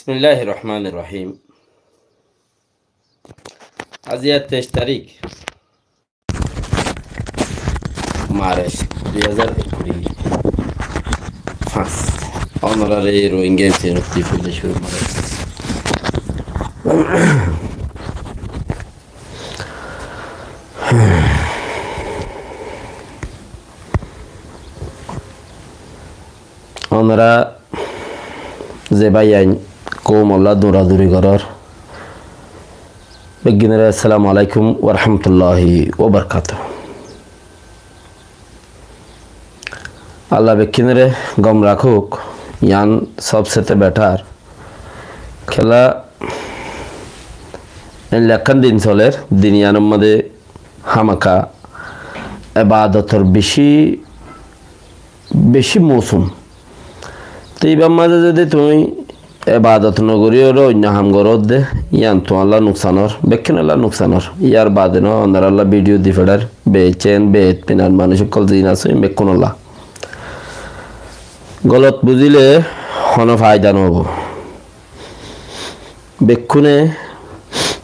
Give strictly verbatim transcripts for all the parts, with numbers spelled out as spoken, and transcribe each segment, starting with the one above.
Bismilláhir rohmánir rohím. Aijja teic tarík, March, dui házar ekuri fañs. Ónorare Rohingya Insidenot Report de cúru gorí. Ónora ze báiyain koumolla duraduri gorór, beggúnore assalamu alaikum wa rahmatullahi wa barakatuhu. Allah beggúnore gom rakók, yián sobsete betar. Kiyólla, endilla ekkán din soler, din yiánor mazé hámaka ebadotor beci, beci mousum. Te íbar mazé zodi tuñí ebadot no gorí ore oinno ham goró de, yián tuáñlla nuksan ór, bekkúnolla nuksan ór. Yar bade no, ónoralla video di feçair, beccén, bed pinar manúic ókkol ziín asó, bekkúnolla. Golot buzíle honó faida no óibo. Bekkúne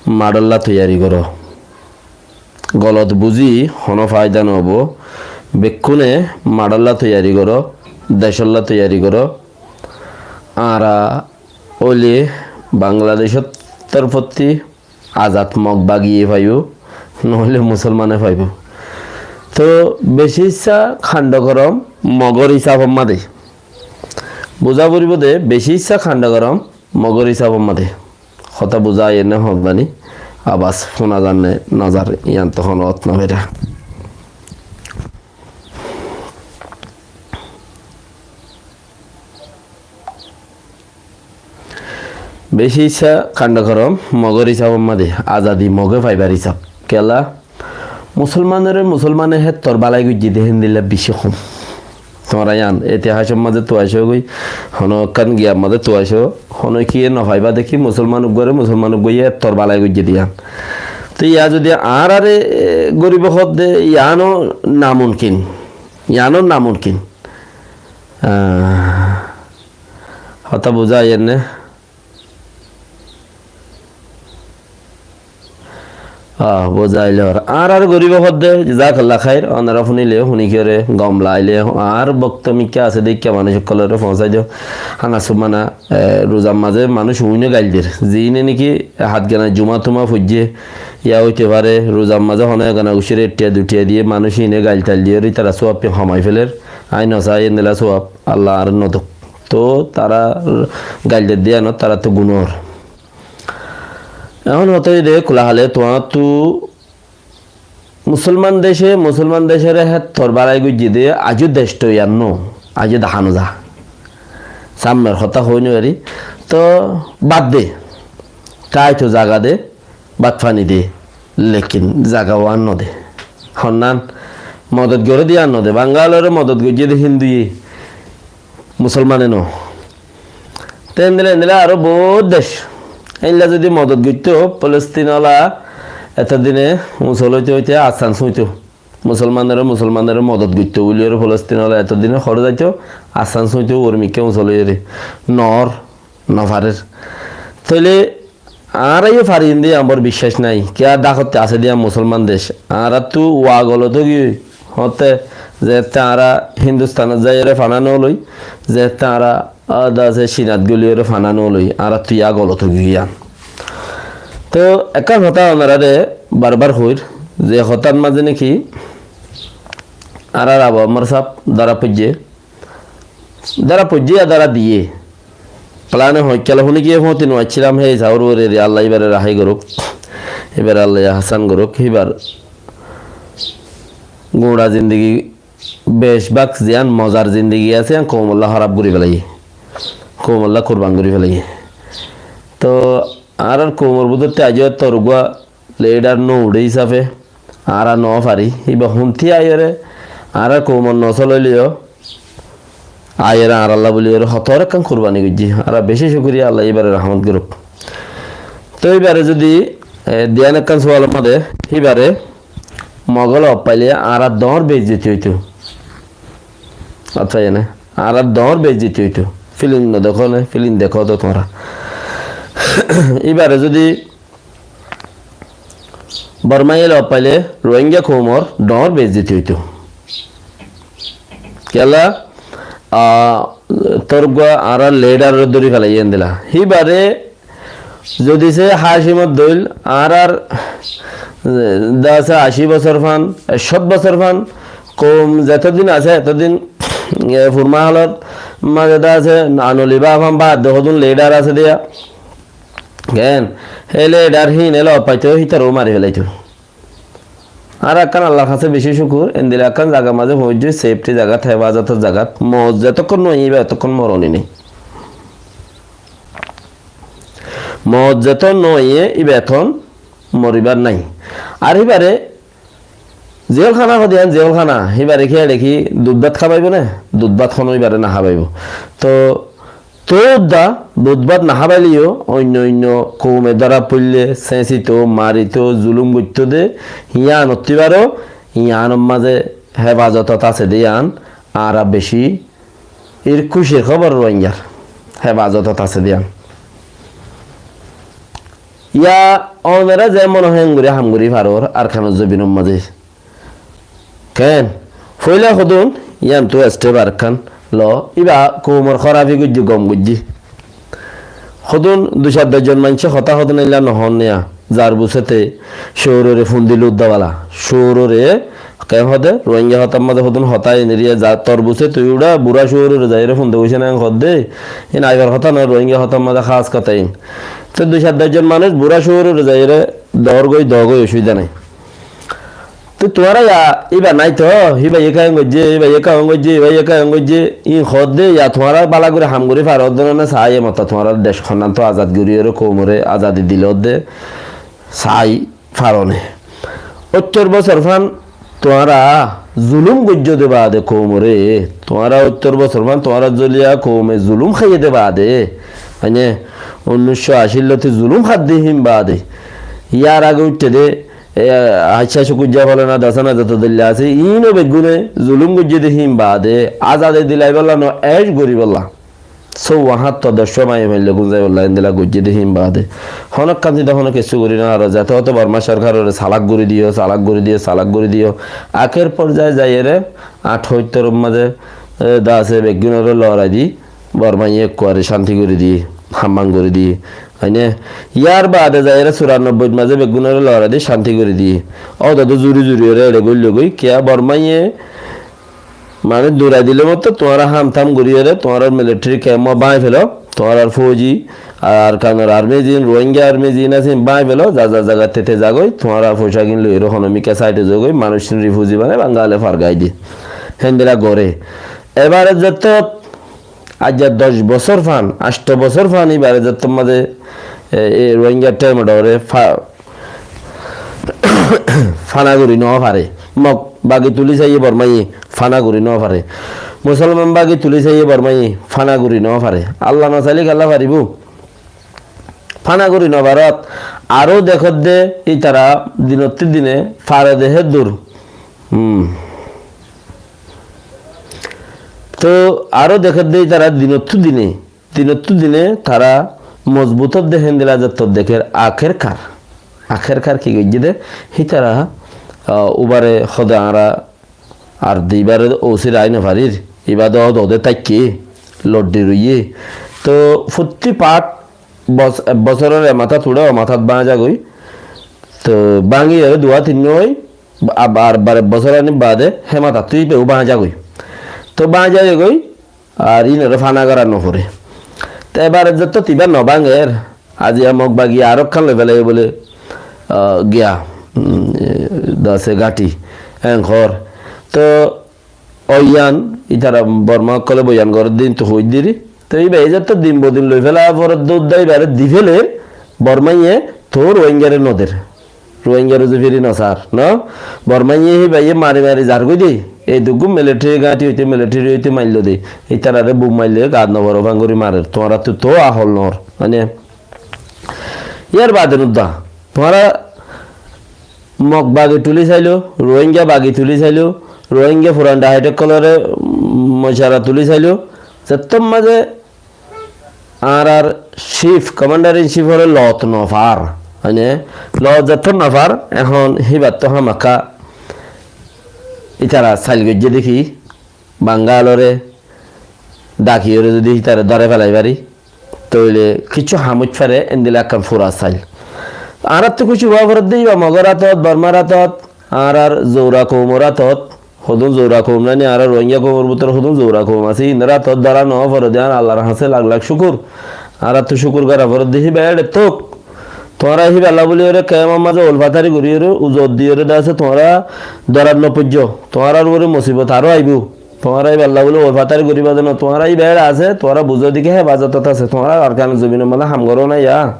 maçolla toiyari goró. Golot buzí honó faida no óibo. Bekkúne maçolla toiyari goró, decólla toiyari goró. Añára óile Bangladecór torfótti azad Mog bagiye faibó, noóile Musolmane faibó. Toh beci issá kando gorom Mogor isáfor mazé. Buzá foribó de, beci issá kando gorom Mogor isáfor mazé. Hotá buzá aiyér né hoódda ni, abas fúna zar né no zar, yián toh honó ot no fera. Beci issá kando gorom Mogor isáfor mazé, azadi Moge faibar isáf. Kiyólla? Musolmanore Musolmane héttor bálai goijjé de héndilla beci hom. Tuáñra yián itihasor mazé tuaicó goi, honó ekkán giyan mazé tuaicó, honó kiyé no faiba de ki Musolman uggware Musolman uggwaye héttor bálai goijjé de yián. Te yián zodi añárare, e, goribo hoó de, yiáno namumkin. Yiáno namumkin. Ah, hotá buzá aiyér né? Ah, buzá ailor. Añárar goribo hoó de, jazakallah khair, ónora fúnile, fúni kiyóre, gom laile, añár bokto mikká asé de ikká manúic ókkolore foóñsai do. Hána sumana, e, ruzar mazé manúic uine gail der. Ziíne niki hátgana juma tuma foijjé, yá óite fare, ruzar mazé honó egana gucíre ek tiya dui tiya diyé, manúic iíne gail tail diyóre, ítara sóab ki homai feler. Añí no sai endilla sóab, Allah añáre no dók. Toh tará gail der de yiánot, taráttu guná ór. Ehón hotá óilde, kula hale tuáñttu Musolman dece, Musolman decóre héttor bálai goijjé de, aijjó dec toiyar no, aijjó dahá no za. Samner hotá hoói no fari. Toh bad de, táito zaga de, bát fani de, lekin zaga uán no de. Honnán modot goré de yián no de. Bangalore modot goijjé de Hinduye, Musolmane no. Te endilla endilla aró bout dec. Endilla zodi modot goittó, Filistinola etodine musol óite óite assan súito. Musolmanore Musolmanore modot goittó buliyóre Filistinola etodine hore zaito, assan súito, uor mikká musol óiyore. Nor. No farer. Tóile añára yó farim de yián bor biccác nái. Kiyá, dhákotte asé de yián Musolman dec. Añárattu wa golot ói giyói. Hoótte zeétte añára Hindustanot zaiyóre fana no loi, zeétte añára, a, dase Cinat guliyóre fana no loi. Añárattu yá golot ói giyói yián. Toh ekkán hotá onorare barbar hoóir, ze hotár mazé niki añárar Abu Ammar sáb dóra foijjé, dóra foijjé ya dóra diyé. Plane hoikkála fúni giyé fóñti no accílam, hé isabor uore eri Allah íbare rahái gorók. Íbare Allah ye ahsan gorók. Íbar guñça zindigi, bec bák ziyán mozar zindigi asé, yían koumolla hóraf gorí felaiyé. Koumolla kurban gorí felaiyé. Toh añárar koumor bútotte aijjó ettór uggúa lidar no uçé hísafe añára no fari. Íba huntí aiyóre añárar koumor nosól óile yó aiyóre añáralla buliyóre hotór ekkán kurbani goijjé. Añára bicí cúkuriya, Allah íbare rahmot gorók. Tói íbare zodi, e, diyan ekkán sualor mazé íbare Mogol offaile añárar doóñr beizzoti óito. Offaiyene? Añárar doóñr beizzoti óito. Filim no dekó né, filim dekó to tuáñra. íbare zodi Bormaye lof faile Rohingya koumor dhoóñr beizzoti óito. Kiyólla, ah, torgua añárar lidar ore dóri felaiyé endilla. Híbare zodi se Hacimor dóil añárar, eh, de asé ací bosór fán, eh, cót bosór fán, koum zetodin asé etodin, eh, furma hálot maze de asé anoli báfan bade hodún lidar asé diya. Keén? Hé lidar híin e lof faito, hítareu mari felaito. Ar ekkán Allar hañsé beci cúkur, endilla ekkán zagar maze foóñijjoi, sefti zagat, hefazotor zagat. Moot zetokon no aiyé, íba etokon moroni nai. Moot zetokon no aiyé, íba etokon moribar nai. Ar híbare ziyólhana hoó de yián, ziyólhana, híbare ki eçe ki dud bát hábaibo né? Dud bát hono híbare no hábaibo. Toóu Toóu dud bát no hábaileyo oinno oinno koume dóra foille, séñsito, marito, zulúm goitto de, yiánottú íbaró, yiánor maze hefazotot asé de yián, añára beci ir kúcir hóbor Rohingyar, hefazotot asé de yián. Yá onora ze mone hoó en gorí ham gorí farór Arkanor zobinor maze. Keén? Foila hodún, yiántu estep arekkán lo, íba koumor hórafi goijjé, gom goijjé. Hodún dui sair doc zon maincé hotá hodún eilla no hoón niya, zar busé te cóurore fundi lúdda bala, cóurore, keén hoó de, Rohingya hotár maze hodún hotá eneriya, za tor busé tui uçá, burá cóurore zaiyóre funde boicé na, en hoó de, in aibar hotá no, Rohingya hotár maze hás hotá in. Te dui sair doc zon manúic burá cóurore zaiyóre dór goi, dór goi, ocubida nai. Te tuáñra yá íba nái to, íba yé kaiyum goijjé, íba yé kaiyum goijjé, íba yé kaiyum goijjé, íin hoódde yá tuáñra bála gorí ham gorí faródde né, saáiye motá tuáñra dec honnán to azad goríyoré koumoré azadi dilódde saái faróne. Óttor bosór fán tuáñra zulúm goijjó de baade koumoré, tuáñra óttor bosór fán tuáñra zoliya koume zulúm háiye de baade, mane, unnic cót acír lóti zulúm hádde híin baade, yár age uiththé de, E, haicca cúkujja fole na, dasa na, zeto dilla asé, iíno beggúne zulúm goijjé de híin baade, azadi dilaibólla no, ec goríbolla. Sóuwa háñtto doccúa maiyafuain loi gúm zaibólla endilla goijjé de híin baade. Honókkan tide honó kessú gorí no faró, zeto hoto Bormá sorkaroré salak gorí diyó, salak gorí diyó, salak gorí diyó. Akér forzaye zaiyóre añçóttoror mazé, e, de asé beggúnoré lorai di, Bormaye ekkuare cánti gorí diyé, hamman gorí diyé. Óine, yar baade zaiyóre curanobboit mazé beggúnoré lorai di cánti gorí diyé. Ó dede zuri zuri ore eçe goillói goi, kiyá Bormaye, mane durai dile motto tuáñra ham tam goríyoré, tuáñrar militeri kemp báñgi felo, tuáñrar fouji, Arkanor armi zin, Rohingya armi zin asé, báñgi felo, za za zagat tete zagoi, tuáñra foicagin loiyóre hono mikká saite zogoi, manúic rifuji banai Bangale fargai di. Héndilla goré. Ebare zettót Aijja doc bosór fán, ancto bosór fán íbare zettót mazé, e, e Rohingya thaim ore fa-, fana gorí no fare. Mok bagi tuli saiyé Bormaye, fana gorí no fare. Musolman bagi tuli saiyé Bormaye, fana gorí no fare. Allah no sailé kiyólla faribó? Fana gorí no farót. Aró dekódde ítara dinottú dine fare de héddur. Hmm. Toh aró dekódde ítara dinottú dine, dinottú dine tará mozbut ódde héndilla zettót dekér akér kar. Akér kar ki goijjé de, hítara, ah, ubare hóde añára ar de ibare óusi rai no farir, iba de óde óde táikke, loddi roiyé. Toh fottí part bos-, ek bosóror e matát uçé, o matát báñgi zagói. Toh báñgi ore duwa tinnúa ói, abar, abar ek bosór ani baade hé matáttu íba ó báñgi zagói. Toh báñgi zagói, ar íinoré fana gorá no foré. Toh ebare zettót íba no báñger, aijja Mok bagi arókkan loi félaiye bóle, ah, giya, um, e, dase gáñthi, en hoór. Toh Óiyan, ítara Borma ókkole boyan gorédde, íntu hoóidde ri. Te íba e zettót din bodin loi féla, fore dóudda íbare di féler, Bormaye toóu Rohingyare no der. Rohingyare ze firi no sar, no? Bormaye híbaye mari mari zargói de. Ei duggú militeri gáñthi óite, militeri óite maillo de. Ítarare bum maille gaat no foro fán gorí marer. Tuáñrattú toóu ahol noór. Mane, yar baade nudda. Tuáñra Mok bagi tuli sailó, Rohingya bagi tuli sailó, Rohingya furan dhahit ókkolore, mm, mocara tuli sailó. Zettót mazé añárar chief, commander in chief ore loot nofar, mane loot zattó nofar, ehón híbattú hámakká ítara sail goijjé dé ki, Bangalore dhakiyóre zodi hítare dóri félai fari, tóile kiccú ham óit fare, endilla ekkán fura sail. Añárattú kúci ówa foredde íba Mogor átot, Bormar átot, añárar Zoura koumor átot, hodún Zoura koum nái né, añárar Rohingya koumor bútore hodún Zoura koum asé, híinor átot dóra no fore dé añár Allar hañsé lak lak cúkur. Añárattú cúkur gora foredde híba éçe tók. Tuáñra híballa bóliyoré kemor mazé ulfatari goríyoré, uzor diyoré dé asé, tuáñra dórat no foijjó. Tuáñrar uore musibot aró aibó. Tuáñra íballa bóli ulfatari goríba de no, tuáñra íba éçe asé, tuáñra buzó dé ki hefazotot asé, tuáñra Arkanor zobinor mazé ham goró na ya.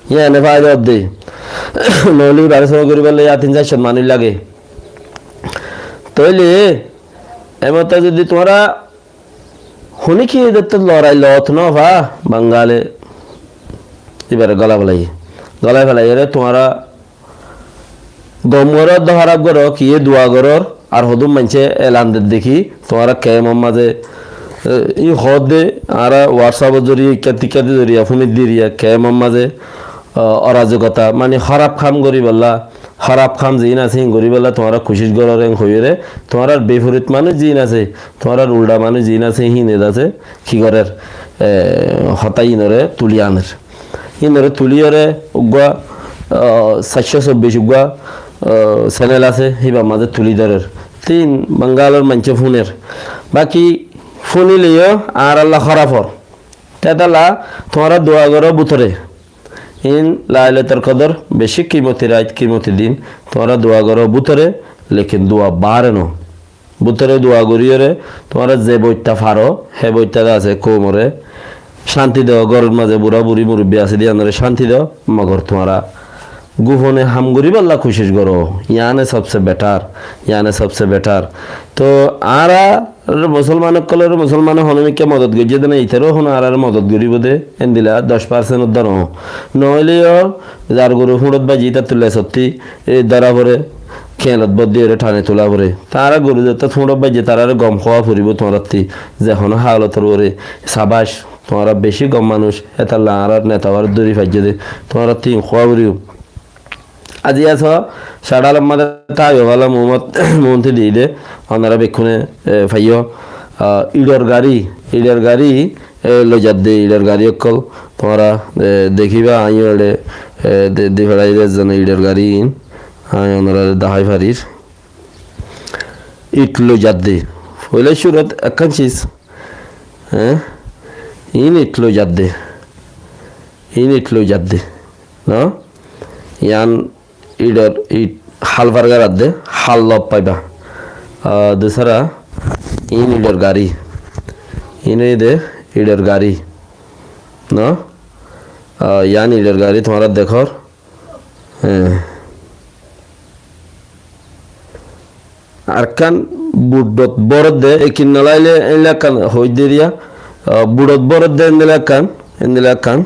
Yíane faida ódde. Noóile íbare sóo goríballa ya tin sair cót manúic lage. Tóile, e motó zodi tuáñra hone ki ídottu lorai loot no fa, Bangale íbare gólai félaiye. Gólai félaiyóre tuáñra gom goró, dó hóraf goró, kiyé dua gorór, ar hodún maincé elan der dé ki, tuáñra kemor mazé, e, í hoódde, añára WhatsApp or zoriya, ikká tikká de zoriya, fúnir diriya, kemor mazé, e, orazikota, mani hóraf ham goríballa, hóraf ham ziín asé, híin goríballa tuáñra kucíc gorór, en hoiyóre, tuáñrar biforit manúic ziín asé, tuáñrar uldha manúic ziín asé, híine de asé, ki gorér, e, hotá híinore tuli aner. Híinore tuliyóre uggúa, ah, sair cót sobbic uggúa, ah, senel asé, híbar mazé tuli dórer. Tin Bangalor maincé fúner. Baki fúnile yó añáralla hóraf ór. Tétalla tuáñra dua goró bútore. Iín Lailatul Kodor bicí kimoti rait, kimoti din. Tuáñra dua goró bútore, lekin dua baáre no. Bútore dua goríyoré, tuáñra ze boitta faro, hé boitta de asé koumoré cánti do, góror mazé burá buri murubbi asé de yíanoré cánti do, mogor tuáñra gufone ham goríballa kucíc goró, yíane sobse betar, yíane sobse betar. Toh añárar musolman ókkolore musolmane honómikká modot goijjé de na, ítaró hono añárare modot goríbo de, endilla doc parsent or dóro. Noóile yó zar goru fúñçot baijjé, ítattu lesottí, e, dóra fore, keelot boddi ore thani tula fore. Tará goru zettó fúñçot baijjé, taráre gom hoó foribó tuáñrattí, ze honó halotor uore, sabac, tuáñra bicí gom manúic, hétalla añárar neta uore dóri faijjó de, tuáñrattí hoó foribó. Aijja só, Caçalor mazé táibo fála Muhammod Monti diyé de, onora bekkúne, e, faiyó, a, içor gari, içor gari, e, loizadde içor gari ókkol, tuáñra, e, dekíba, aññí yó eçe, e, de, di feçai de ezzone içor gari iín, aññí onorare dahái farir. Iṭ loizadde. Foila cúrot ekkán cis, e, iín iṭ loizadde. Iín iṭ loizadde. No? Yián iṭor, iṭ hál fargaradde, hál lof faiba. A, dusára, iín iṭor gari. Iín óiye de iṭor gari. No? A, yián iṭor gari tuáñra dekór. E. Arkán buṭot bórodde, ekin nolaile éilla ekkán hoóidde eriya, a, buṭot bórodde endilla ekkán, endilla ekkán.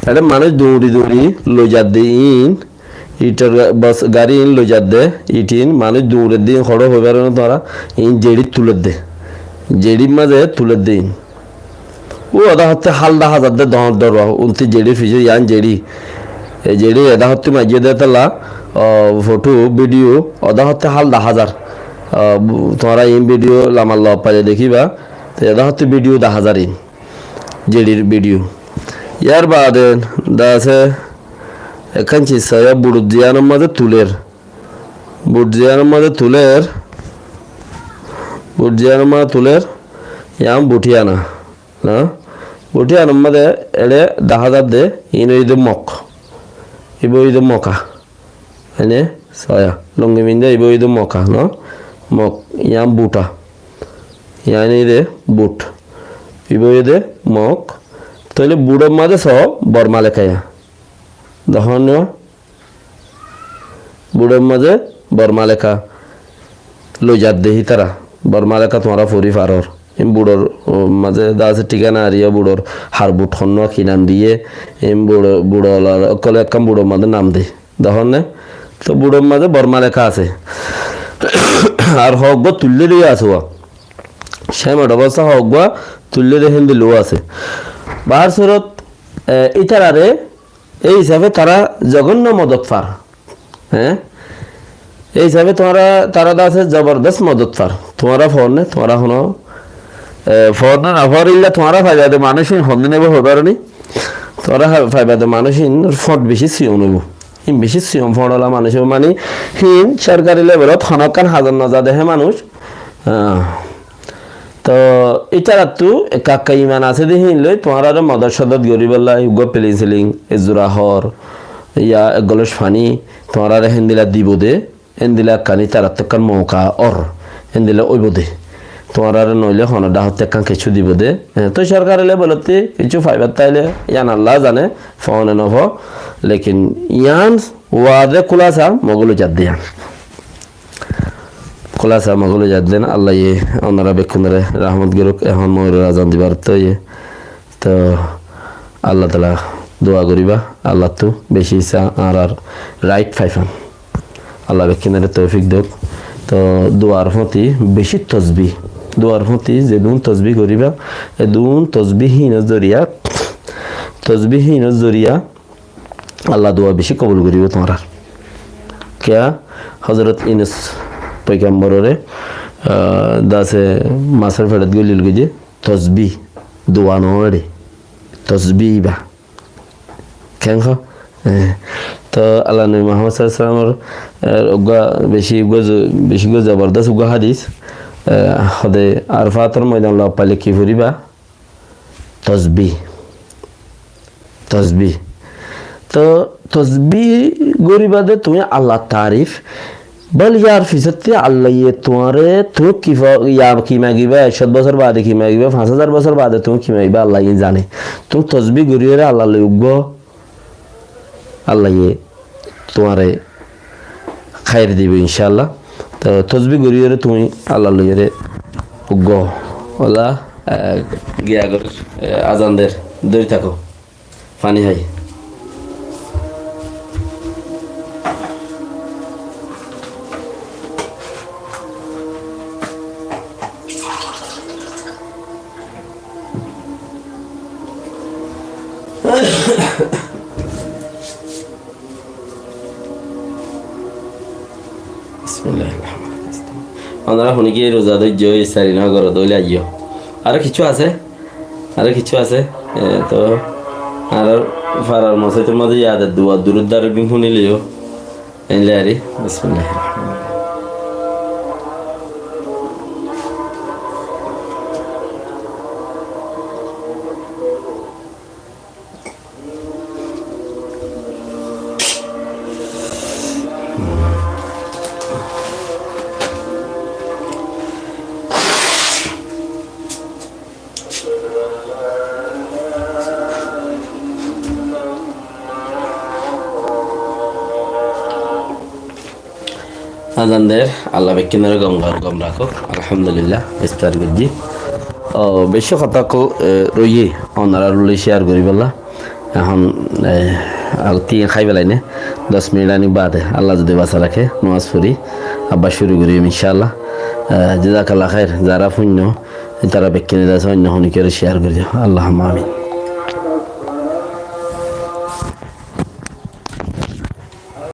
Eçé manúic duñri duñri loizadde iín, iṭor ga-, bos gari iín loizadde, iṭ iín manúic duñredde iín hoçé hoói faron tuáñra, iín jeçit tuledde, jeçit mazé tuledde iín. Ó oda hottí hál dahá zadde doñr dóro, untí jeçir fisé yián jeçi. E jeçi eda hottí maijjé de tolla, o, fothó, bidiyó, oda hottí hál dahá zar. O, bu-, tuáñra iín bidiyó lamar lof faile dekíba, te eda hottí bidiyó dahá zar iín. Jeçir bidiyó. Yar baade de asé ekkán cis saiyó buṭ ziyánor mazé tuler. Buṭ ziyánor mazé tuler, buṭ ziyánor mazé tuler, yián buṭ yián, no? Buṭ yiánor mazé eçé dahá zadde, iín óiye de mok. Ibá óiye de moka. Ene, soya. Lungi findá, ibá óiye de moka, no? Mok, yián buṭa. Yián óiye de buṭ. Ibá óiye de mok. Tóile buṭor mazé só Borma leká yián. Dehón no? Buṭor mazé Borma leká loizadde hítara. Borma leká tuáñra fori faror. Iín buṭor, o, mazé de asé thíkana ariya buṭor, har buṭ honnúa ki nam diyé. Iín buṭo, buṭo ola ókkole ekkán buṭor mazé nam de. Dehón né? Tóu buçor mazé Borma leká asé. Ar hoóggua tuillé dé asé uá. Cémot obostá hoóggua tuillé dé héndilla uá asé. Bahár surot, e, ítararé éi hísafe tará zogonno modot far. Hé? Éi hísafe tuáñra, tará de asé zobordós modot far. Tuáñra foór né, tuáñra honó, e, foór né, no foór illa tuáñra faiba de manúic ín hondin óibo hoi faro ni? Tuáñra ha-, faiba de manúic ín fóñt bicí siyón óibo. Ín bicí siyón fóñt ola manúic óibo, mani hín sorkari levelot honókkan hazar no za de hé manúic. Ah. Tóu ítarattú ekka ekka iman asé dé híin loi tuáñráre modot sodot goríbolla, uggúa penicillin, ek zura hór, ya ek goloc faní, tuáñráre héndilla dibo dé, héndilla ekkán ítarattú ekkán mouka ór, héndilla óibo dé. Tuáñráre noóile honó dháhottú ekkán kessú dibo dé. E, tóu sorkari levelottú kessú faibar táile yían Allah zane, foo né no foo, lekin yían uwade kúlasa mogólo zadde yían. Kúlasa mogólo zadde yían, Allaye onora bekkúnore rahmot gorók. Ehón mogorór azan dibar ottó óiye. Tóu Allah taala dua goríba, Allattú bicí sa añárar rait faifán. Allah bekkúnore toufik douk. Tóu duar fóti bicí tosbí, duar fóti zedún tosbí goríba, edún tosbí híinor zoriya, tosbí híinor zoriya Allah dua bicí kobul goríbo tuáñrar. Kiyá? Hozorot Yunus foigambororé, ah, dase masór feçot gólil goijjé, tosbí, dua noó ére, tosbí íba. Keén hoó? E, tóu Allar nobi Muhammad sallallahu alaihi wasallamor, e, uggúa bicí uggúa zo-, bicí uggúa zobordós uggúa hádis, e, hoóde Arfator moidan loi faile ki foríba? Tosbí. Tosbí. Tóu tosbí goríba de tuñí Allar taarif. Bóle yar fisótte Allaye tuáñre, tuñí ki fo-, ya ki magibá, ek cót bosór baade ki magibá, fañs házar bosór baade tuñí ki magibá, Allaye zane. Tuñí tosbí goríyore Allar loi uggúa, Allaye tuáñre háir dibo, incállah. Tóu tosbí goríyore tuñí Allar loiyore uggúa. Ola, e, giya gorí, e, azan der, dóri táko. Faní hái. Bismillahir rahmanir rahim. Onora hone ki ruza dóijjo, iftari no goró de óile aiyó. Aró kessú asé? Aró kessú asé? E, tóu aró farar mosóitor mazé yade dua durud darud gín fúni loiyó. Eilla ari, bismillah. Azan der, Allah bekkúnore gom gor-, gom rakók. Alhamdulillah, iftar goijjí. Ó, beci hotá ko-, e, roiyé, onorar loi share goríbolla. Ehón, e, ar tin hái felaine, doc minit ani bade, Allah zodi basa raké, nomaz fori, abbar curu gorim, incállah. E, jazakallah khair, zara fúinno, itara bekkúne dase oinno honikore share gorí diyo. Allahumma amin.